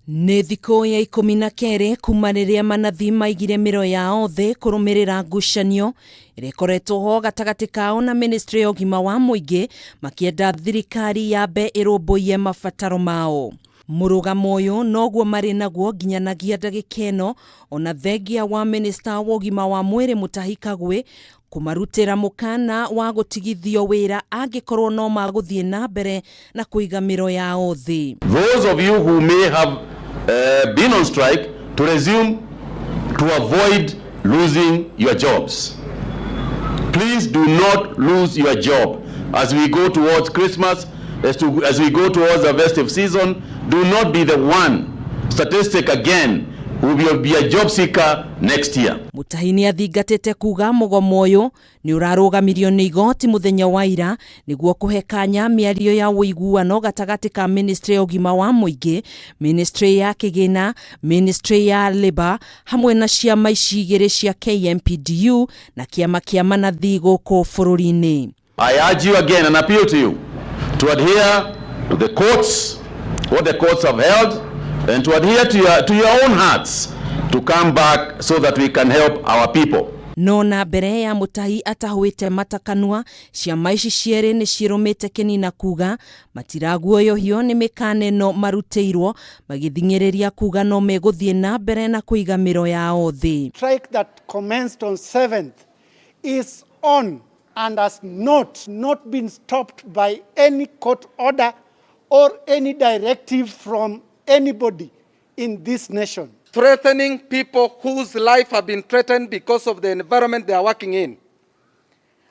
Nĩ thikũ ya 12 kuma rĩrĩa manathi maigire mĩro yao thĩ kũrũmĩrĩra ngucanio ĩrĩa ĩkoretwo ho gatagatĩ kao na ministry ya ũgima wa mũingĩ, makĩenda thirikari yambe ĩrũmbũiye mabataro mao. Mũrũgamo ũyũ noguo marĩ naguo nginyanagia ndagĩka ĩno, ona thengia wa minista wa ũgima wa mwĩrĩ Mutahi Kagwe kũmarutĩra mũkana wa gũtigithio wĩra angĩkorwo no magũthiĩ na mbere na kũiga mĩro yao thĩ. Those of you who may have been on strike to resume to avoid losing your jobs. Please do not lose your job as we go towards Christmas, as we go towards the festive season. Do not be the one statistic again who will be a job seeker next year. Mutahi nĩ athingatĩte kuga mũgomo ũyũ nĩ ũrarũgamirio nĩ igoti mũthenya wa ira nĩguo kũhe kanya mĩario ya ũiguano gatagatĩ ka ministry ya ũgima wa mũingĩ, ministry ya kĩgĩna, ministry ya labour hamwe na ciama ici igĩrĩ cia KMPDU na kĩama kĩa manathi gũkũ bũrũri-inĩ. I urge you again and appeal to you to adhere to the courts, what the courts have held, and to adhere to your own hearts to come back so that we can help our people. No na mbere ya Mutahi atahũĩte matakanua, ciama ici cierĩ nĩ cirũmĩte kĩnina kuga matiraguoyohio nĩ mĩkana ĩno marutĩirwo, magĩthing'ĩrĩria kuga no megũthiĩ na mbere na kũiga mĩro yao thĩ. Strike that commenced on 7th is on and has not been stopped by any court order or any directive from anybody in this nation. Threatening people whose life have been threatened because of the environment they are working in.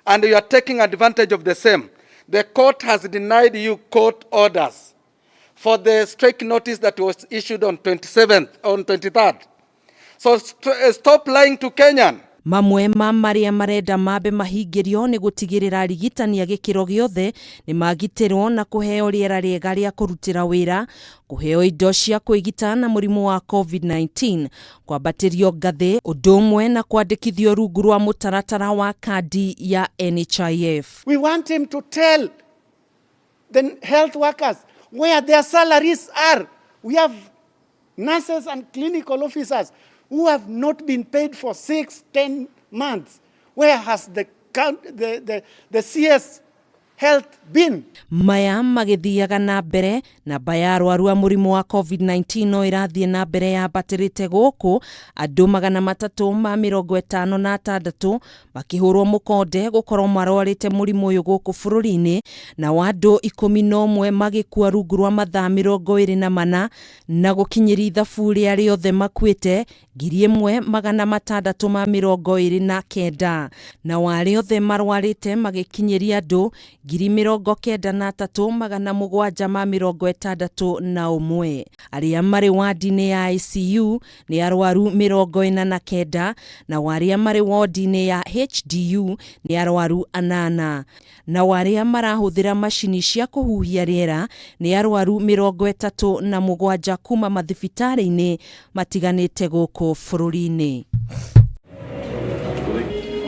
And you are taking advantage of the same. The court has denied you court orders for the strike notice that was issued on 27th, on 23rd. So stop lying to Kenyan. Mamwe ma marĩa marenda mambe mahingĩrio nĩ gũtigĩrĩra arigitani a gĩkĩro gĩothe nĩ magitĩrwo na kũheo rĩera rĩega rĩa kũrutĩra wĩra, kũheo indo cia kwĩgita na mũrimũ wa COVID-19, kwambatĩrio ngathĩ, ũndũ ũmwe na kwandĩkithio rungu rwa mũtaratara wa kandi ya NHIF. We want him to tell the health workers where their salaries are. We have nurses and clinical officers who have not been paid for 6, 10 months. Where has the CS Health been? Maya magĩthiaga na mbere, namba ya arwaru a mũrimũ wa COVID-19 no ĩrathiĩ na mbere yambatĩrĩte, gũkũ andũ 356 makĩhũrwo mũkonde gũkorwo marwarĩte mũrimũ ũyũ gũkũ bũrũri-inĩ, nao andũ 11 magĩkua rungu rwa mathaa 24, na gũkinyĩria ithabu rĩa rĩothe makuĩte 1629, nao arĩa othe marwarĩte magĩkinyĩria andũ 93,761. Arĩa marĩ wandi-inĩ ya ICU nĩ arwaru 49, nao arĩa marĩ wodi-inĩ ya HDU nĩ arwaru 8, nao arĩa marahũthĩra macini cia kũhuhia rĩera nĩ arwaru 37 kuma mathibitarĩ-inĩ matiganĩte gũkũ bũrũri-inĩ.